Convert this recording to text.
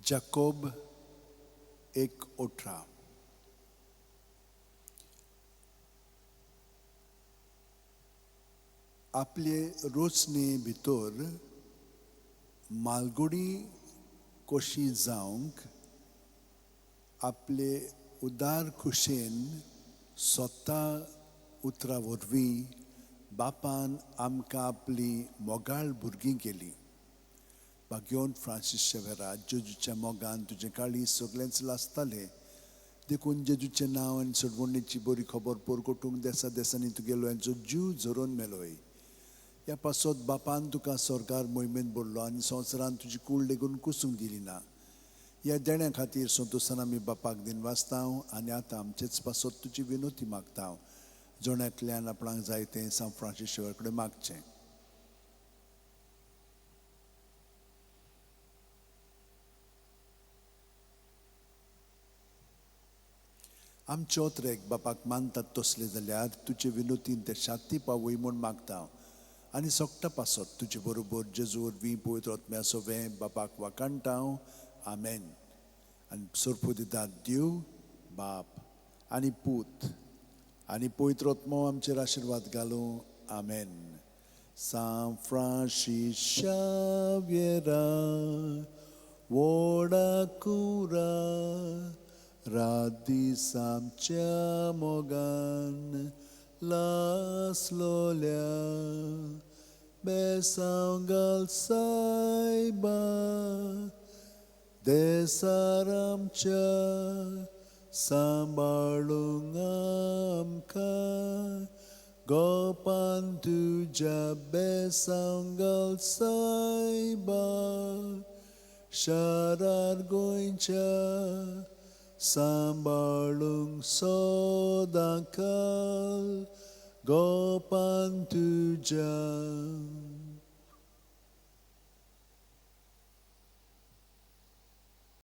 जाकोब 1:18. आपले रोचने भितर मालगुडी कशी जावंक आपले उदार खुशेन स्वता उतरा वरवीं बापान आमकां आपली मोगाळ भुरगीं केली. भाग्योन फ्रांसीस शेवेरा, जेजूच्या मोगान तुजें काळीज सगळेंच लासतालें, देखून जेजूचें नांव आनी सोडवणेची बरी खबर परगटूंक देसा देसांनी तुगेलो हेंचो जीव झरोवन मेलोय. ह्या पासत बापान तुका सरकार मोहिमेंत भरलो आनी संवसारान तुजी कूड लेगून कुसूंक दिली ना. ह्या देण्या खातीर संतोशान आमी बापाक दिनवासता आनी आतां आमचेच पासत तुजी विनोती मागता. जण एकल्यान आपणाक जाय तें सांत फ्रांसीस शेवर कडेन मागचें. आमचे ओतरेक बापाक मानतात तसले जाल्यार तुजे विनोतीन ते शांती पावय म्हूण मागता आनी सोगटा पासत तुजे बरोबर जेजू वरवीं पवित्र आत्म्या सोवें बापाक वाखाणटा. आमेन. आनी सोरपू दितात देव बाप आनी पूत आनी पवित्र आत्मो आमचेर आशिर्वाद घालूं. आमेन. सांत फ्रांसीस शाव्येरा व्हडा कुरा रात दीस आमच्या मोगान लासलोल्या बेसांव घाल सायबा देसार आमच्या सांबाळूंक आमकां गोपान तुज्या बेसांव घाल सायबा शारार गोंयच्या सांबाळूंक सदांकाल गोपान तुज्या.